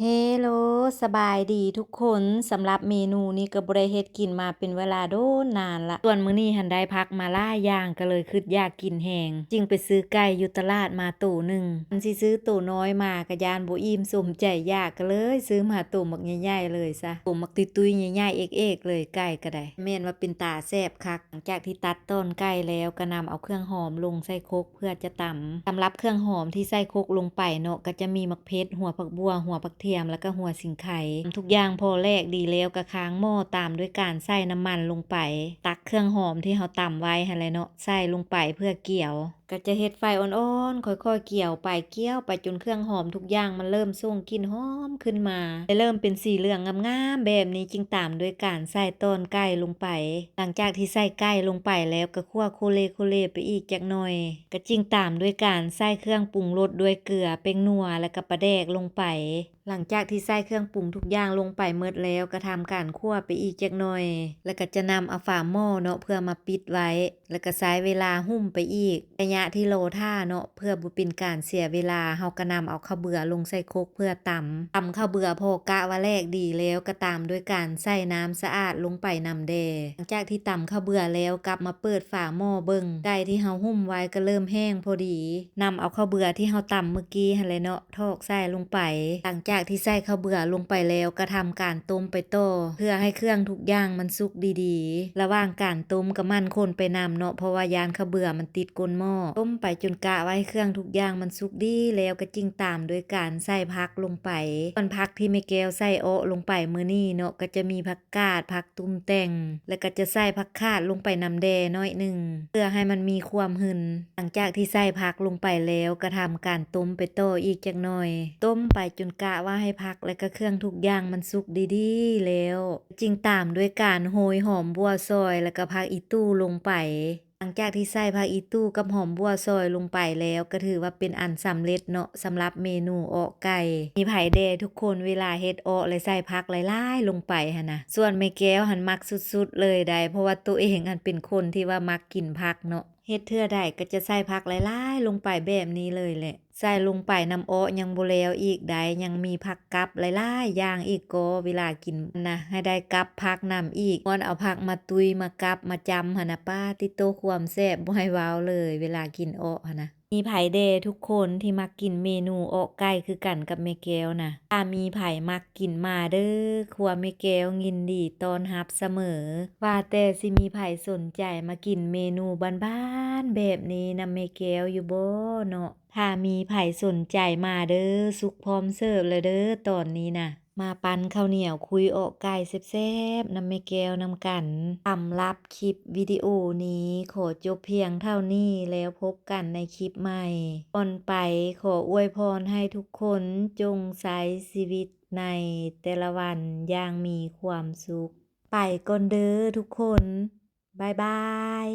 ເຮໂລ ສະບາຍດີທຸກຄົນ. ສຳລັບເມນູນີ້ກໍບໍ່ໄດ້ເຮັດກິນມາເປັນເວລາດົນນານລະ. ສ່ວນມື້ນີ້ຫັ້ນໄດ້ຜັກມາຫຼາຍຢ່າງ ກໍເລີຍຄິດຢາກກິນແຮງ ຈຶ່ງໄປຊື້ໄກ່ຢູ່ຕະຫຼາດມາໂຕໜຶ່ງ. ຄັນຊິຊື້ໂຕນ້ອຍມາກໍຢ້ານບໍ່ອີ່ມສົມໃຈຢາກ ກໍເລີຍຊື້ມາໂຕບັກໃຫຍ່ໆເລີຍຊະ. ໂຕບັກຕຸ້ຍໆໃຫຍ່ໆເອກໆເລີຍ ໄກ່ກໍໄດ້. ແມ່ນວ່າເປັນຕາແຊບຄັກ. ຫຼັງຈາກທີ່ຕັດຕອນໄກ່ແລ້ວ ກໍນຳເອົາເຄື່ອງຫອມລົງໃສ່ຄົກ ເພື່ອຈະຕຳ. ສຳລັບເຄື່ອງຫອມທີ່ໃສ່ຄົກລົງໄປເນາະ ກໍຈະມີໝາກເຜັດ, ຫົວຜັກບົ່ວ, ຫົວຜັກທຽມ ແລ້ວກໍຫົວສີໄຄ. ທຸກຢ່າງພໍແຫຼກດີແລ້ວ ກໍຄ້າງໝໍ້ ຕາມດ້ວຍການໃສ່ນ້ຳມັນລົງໄປ. ຕັກເຄື່ອງຫອມທີ່ເຮົາຕຳໄວ້ຫັ້ນແຫຼະເນາະ ໃສ່ລົງໄປເພື່ອກຽວ. ກໍຈະເຮັດໄຟອ່ອນໆ ຄ່ອຍໆກຽວໄປ, ກຽວໄປຈົນເຄື່ອງຫອມທຸກຢ່າງມັນເລີ່ມສົ່ງກິ່ນຫອມຂຶ້ນມາ ແລະ ເລີ່ມເປັນສີເຫຼືອງງາມໆແບບນີ້ ຈຶ່ງຕາມດ້ວຍການໃສ່ຕອນໄກ່ລົງໄປ. ຫຼັງຈາກທີ່ໃສ່ໄກ່ລົງໄປແລ້ວ ກໍຂົ້ວໂຄເລໂຄເລໄປອີກຈັກໜ່ອຍ ກໍຈຶ່ງຕາມດ້ວຍການໃສ່ເຄື່ອງປຸງລົດດ້ວຍເກືອ, ແປ້ງນົວ ແລະ ກໍປາແດກລົງໄປ. ຫຼັງຈາກທີ່ໃສ່ເຄື່ອງປຸງທຸກຢ່າງລົງໄປໝົດແລ້ວ ກໍທຳການຂົ້ວໄປອີກຈັກໜ່ອຍ ແລ້ວກໍຈະນຳເອົາຝາໝໍ້ເນາະ ເພື່ອມາປິດໄວ້ ແລ້ວກໍໃຊ້ເວລາຫຸ້ມໄປອີກ. ໄລຍະທີ່ລໍຖ້າເນາະ ເພື່ອບໍ່ເປັນການເສຍເວລາ ເຮົາກໍນຳເອົາເຂົ້າເບືອລົງໃສ່ຄົກເພື່ອຕຳ. ຕຳເຂົ້າເບືອພໍກະວ່າແຫຼກດີແລ້ວ ກໍຕາມດ້ວຍການໃສ່ນ້ຳສະອາດລົງໄປນຳແດ່. ຫຼັງຈາກທີ່ຕຳເຂົ້າເບືອແລ້ວ ກັບມາເປີດຝາໝໍ້ເບິ່ງ ໄກ່ທີ່ເຮົາຫຸ້ມໄວ້ກໍເລີ່ມແຫ້ງພໍດີ. ນຳເອົາເຂົ້າເບືອທີ່ເຮົາຕຳມື້ກີ້ຫັ້ນແຫຼະເນາະ ຖອກໃສ່ລົງໄປ. ຫຼັງຈາກທີ່ໃສ່ເຂົ້າເບືອລົງໄປແລ້ວ ກໍທຳການຕົ້ມໄປຕໍ່ ເພື່ອໃຫ້ເຄື່ອງທຸກຢ່າງມັນສຸກດີໆ. ລະຫວ່າງການຕົ້ມກໍໝັ່ນຄົນໄປນຳເນາະ ເພາະວ່າຢ້ານເຂົ້າເບືອມັນຕິດກົ້ນໝໍ້. ຕົ້ມໄປຈົນກະວ່າໃຫ້ເຄື່ອງທຸກຢ່າງມັນສຸກດີແລ້ວ ກໍຈຶ່ງຕາມດ້ວຍການໃສ່ຜັກລົງໄປ. ສ່ວນຜັກທີ່ແມ່ແກ້ວໃສ່ເອາະລົງໄປມື້ນີ້ເນາະ ກໍຈະມີຜັກກາດ, ຜັກ ຕຸ້ມແຕ່ງ ແລ້ວກໍຈະໃສ່ຜັກຂາດລົງໄປນຳແດ່ໜ້ອຍໜຶ່ງ ເພື່ອໃຫ້ມັນມີຄວາມຫຶນ. ຫຼັງຈາກທີ່ໃສ່ຜັກລົງໄປແລ້ວ ກໍທຳການຕົ້ມໄປຕໍ່ອີກຈັກໜ່ອຍ. ຕົ້ມໄປຈົນກະວ່າໃຫ້ຜັກ ແລະ ກໍເຄື່ອງທຸກຢ່າງມັນສຸກດີໆແລ້ວ ຈຶ່ງຕາມດ້ວຍການໂຮຍຫອມບົ່ວຊອຍ ແລ້ວກໍຜັກອີ່ຕູ່ລົງໄປ. ຫຼັງຈາກທີ່ໃສ່ຜັກອີ່ຕູ່ກັບຫອມບົ່ວຊອຍລົງໄປແລ້ວ ກໍຖືວ່າເປັນອັນສຳເລັດເນາະ ສຳລັບເມນູເອາະໄກ່. ມີໃຜແດ່ທຸກຄົນ ເວລາເຮັດເອາະ ແລະ ໃສ່ຜັກຫຼາຍໆລົງໄປຫັ້ນນະ? ສ່ວນແມ່ແກ້ວຫັ້ນມັກສຸດໆເລີຍໃດ໋ ເພາະວ່າໂຕເອງຫັ້ນເປັນຄົນທີ່ວ່າມັກກິນຜັກເນາະ. ເຮັດເທື່ອໃດກໍຈະໃສ່ຜັກຫຼາຍໆລົງໄປແບບນີ້ເລີຍແຫຼະ. ໃສ່ລົງໄປນຳເອາະຍັງບໍ່ແລ້ວອີກໃດ໋ ຍັງມີຜັກກັບຫຼາຍໆຢ່າງອີກກໍ ເວລາກິນນະ ໃຫ້ໄດ້ກັບຜັກນຳອີກ. ມ່ວນເອົາຜັກມາຕຸ້ຍ ມາກັບ ມາຈ້ຳຫັ້ນນະ ປາຕິໂຕ ຄວາມແຊບບໍ່ໃຫ້ເວົ້າເລີຍ ເວລາກິນເອາະຫັ້ນນະ. ມີໃຜແດ່ທຸກຄົນທີ່ມັກກິນເມນູເອາະໄກ່ຄືກັນກັບແມ່ແກ້ວນະ? ຖ້າມີໃຜມັກກິນມາເດີ ຄົວແມ່ແກ້ວຍິນດີຕ້ອນຮັບສະເໝີ. ວ່າແຕ່ຊິມີໃຜສົນໃຈມາກິນເມນູບ້ານໆແບບນີ້ນຳແມ່ແກ້ວຢູ່ບໍ່ເນາະ? ຖ້າມີໃຜສົນໃຈມາເດີ ສຸກພ້ອມເສີບແລ້ວເດີຕອນນີ້ນະ. ມາປັ້ນເຂົ້າໜຽວຄຸຍເອາະໄກ່ແຊບໆນຳແມ່ແກ້ວນຳກັນ. ສຳລັບຄລິບວິດີໂອນີ້ຂໍຈົບພຽງເທົ່ານີ້ ແລ້ວພົບກັນໃນຄລິບໃໝ່. ກ່ອນໄປ ຂໍອວຍພອນໃຫ້ທຸກຄົນຈົ່ງໃຊ້ຊີວິດໃນແຕ່ລະວັນຢ່າງມີຄວາມສຸກ. ໄປກ່ອນເດີທຸກຄົນ. ບາຍບາຍ.